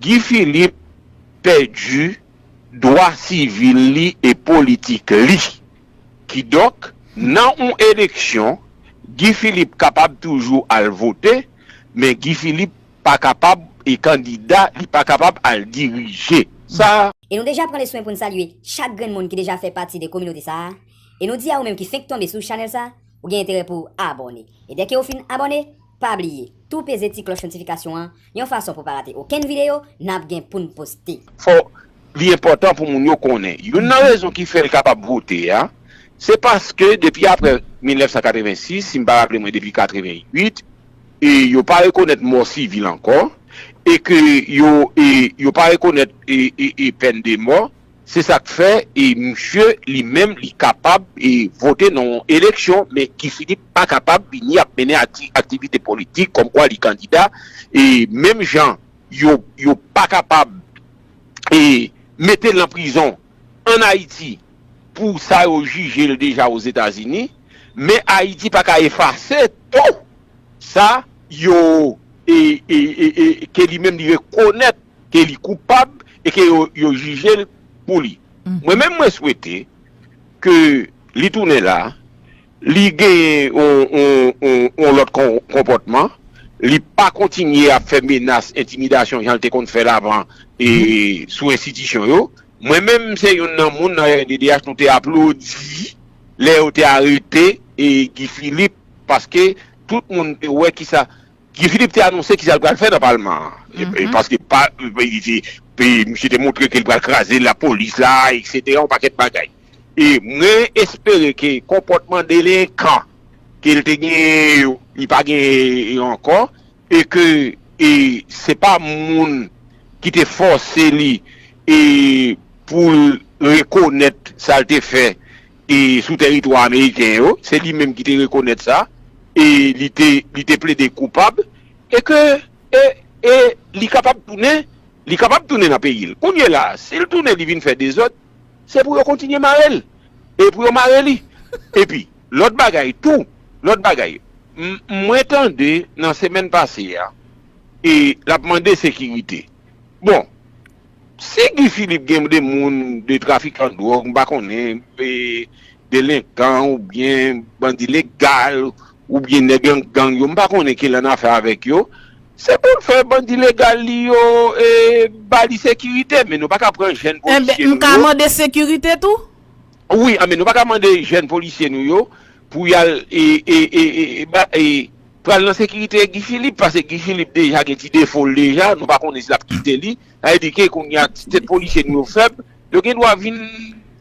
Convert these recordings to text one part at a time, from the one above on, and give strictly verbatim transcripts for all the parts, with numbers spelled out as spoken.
Guy Philippe pèdi dwa sivil li e politik li. Kidonk, nan yon eleksyon, Guy Philippe kapab toujou al vote, men Guy Philippe pa kapab e kandida, li pa kapab al dirije. Sa E nou deja pran le swen pou n salye chak grenn moun ki deja fè pati de kominote sa a. E nou di a ou menm ki fenk tonbe sou chanèl sa, ou gen enterè pou w abòne. E dèke ou fin abòne, pa bliye, tou peze ti klòch notifikasyon an, yon fason pou pa rate okenn videyo n ap gen pou n poste. Fò li enpòtan pou moun yo konnen. Youn nan rezon ki fè l kapab vote a, se paske depi apre mil nèf san katrevensis, si m pa raple mwen depi katrevenuit, e yo pa rekonèt mò sivil ankò, e ke yo, e, yo pa rekonèt e, e, e pèn de mò, se sa k fè e misye li menm li kapab e vote nan yon eleksyon, men Guy Philippe pa kapab vini ap mennen akti- aktivite politik kòmkwa li kandida, e menm jan yo, yo pa kapab e mete l nan prizon ann Ayiti pou sa yo jije l deja Ozetazini, men Ayiti pa ka efase tou sa yo e, e, e, e, ke li menm li rekonèt ke li koupab e ke yo, yo jije l pou li. Mwen menm mwen swete ke li tounen la, li genyen yon, yon, yon, yon lòt kon- konpòtman, li pa kontinye ap fè menas, entimidasyon jan l te konn fè l avan e sou enstitisyon yo. Mwen menm se youn nan moun nan R N D D H nou te aplodi lè yo te arete e Guy Philippe paske tout moun te wè kisa Guy Philippe te anonse kisa l pral fè nan palman an. E- e Paske pa, e- e- e- misye te montre ke l pral kraze lapolis la, etsetera, yon pakèt bagay. E mwen espere ke konpòtman delenkan ke l te genyen yo, li pa genyen yo ankò, e ke e se pa moun ki te fòse li e pou l rekonèt sa l te fè e sou tèritwa ameriken yo, se li menm ki te rekonèt sa, e li te, li te plede koupab, e ke e, e li kapab tounen, li kapab tounen nan peyi l. Kounye la, si l tounen li vin fè dezòd, se pou yo kontinye mare l, e pou yo mare li. Epi, lòt bagay tou, lòt bagay, m- mwen tande nan semèn pase a, e l ap mande sekirite. Bon, si Guy Philippe gen de moun, de trafikan dwòg, m pa konnen, e, delenkan oubyen bandi legal oubyen nèg gang gang yo, m pa konnen ki l annafè avèk yo, se pou l fè bandi legal li yo e ba li sekirite, men nou pa ka pran jèn polisye nou yo. Enben, m ka mande sekirite tou? Wi, anben nou pa ka mande jèn polisye nou yo pou y al e, e, e, e, e, ba- e, pral nan sekirite Guy Philippe, paske Guy Philippe deja gen ti defo l deja, nou pa konnen si l ap kite li. Sa vle di ke kounye a ti tèt polisye nou yo fèb, yo gen dwa vin,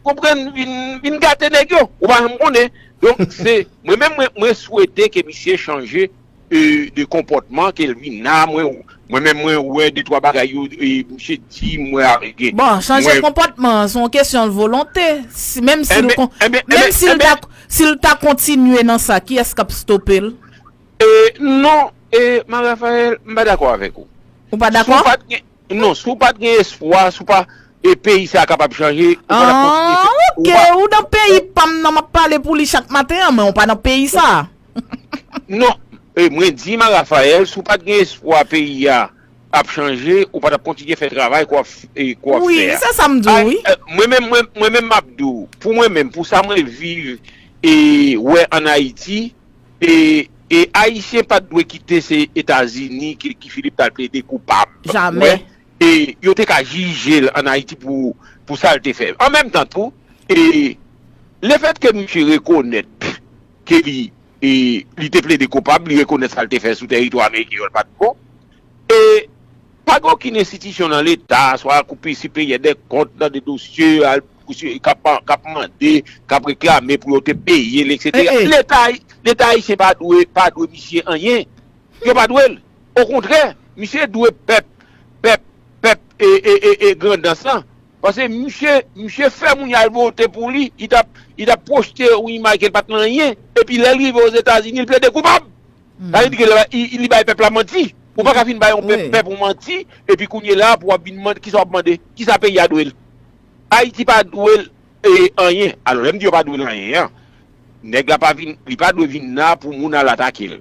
konprann, vin, vin gate nèg yo. Ou pa janm konnen. Donk, se, mwen menm, mwen, mwen swete ke misye chanje e, de konpòtman, ke l vin la, mwen, mwen menm, mwen wè de twa bagay yo, e, misye di, mwen arete. Bon, chanje konpòtman an, se yon kesyon volonte. Si- Menm si l Enben, kon- enben, menm enben, si l enben, ta, si l ta kontinye nan sa, kiyès k ap stope l? E, non, e, Ma Raphaël, m pa dakò avèk ou. Ou pa Si w dakò? pa t gen, non, si w pa t gen espwa, si w pa, e peyi sa a kapab chanje, ou pa t ap kontinye fè, Ah, ou oke, pa, ou nan peyi pa m nan, m ap pale pou li chak maten an, men ou pa nan peyi sa. Non, e, mwen di Ma Raphaël, si w pa t gen espwa peyi a ap chanje, ou pa t ap kontinye fè travay ke w ap, e, ke w ap Wi, fè a. se sa m di w, Ay, wi. e, mwen menm, mwen, mwen menm m ap di w, pou mwen menm, pou sa mwen viv e wè ann Ayiti, e, e Ayisyen pa t dwe kite se Etazini ke Guy Philippe t al plede koupab. Jamè. Wè, e yo te ka jije l ann Ayiti pou, pou sa l te fè. An menm tan tou, e lefètke misye rekonèt ke li, e li te plede koupab, li rekonèt sa l te fè sou tèritwa ameriken yo, l pa t bon. E pa gen okenn enstitisyon nan Leta, swa Kou Sipeyè dè Kont nan de dosye, al, k ap, k ap mande, k ap reklame pou yo te peye l, etsetera. E, e. Leta, Leta ayisyen pa dwe, pa dwe misye anyen. Yo pa dwe l. Okontrè, misye dwe pèp, pèp, pèp, e, e, e, e, Grandans lan. Paske misye, misye fè moun yo al vote pou li, li t ap, li t ap pwojte yon imaj ke l pa t nan anyen. Epi lè l rive Ozetazini, l plede koupab. Sa vle di ke li, li bay pèp la manti. Ou pa ka fin bay yon pèp, pèp ou manti, epi kounye la pou w ap vin mande, kisa w ap mande? Kisa peyi a dwe l? Ayiti pa dwe l e, anyen. Alò, lè m di yo pa dwe l anyen an, nèg la pa vin, li pa dwe vin la pou moun al atake l.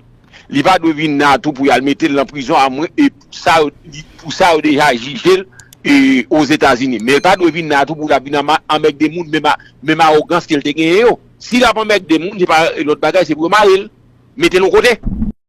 Li pa dwe vin la tou pou y al mete l nan prizon, amwen, e, sa yo, pou sa yo deja jije l Ozetazini. Men l pa dwe vin la tou pou l ap vin anmègde moun, menm avogans ke l te genyen yo. Si l ap anmègde moun, se pa lòt bagay, se pou yo mare l, mete l yon kote.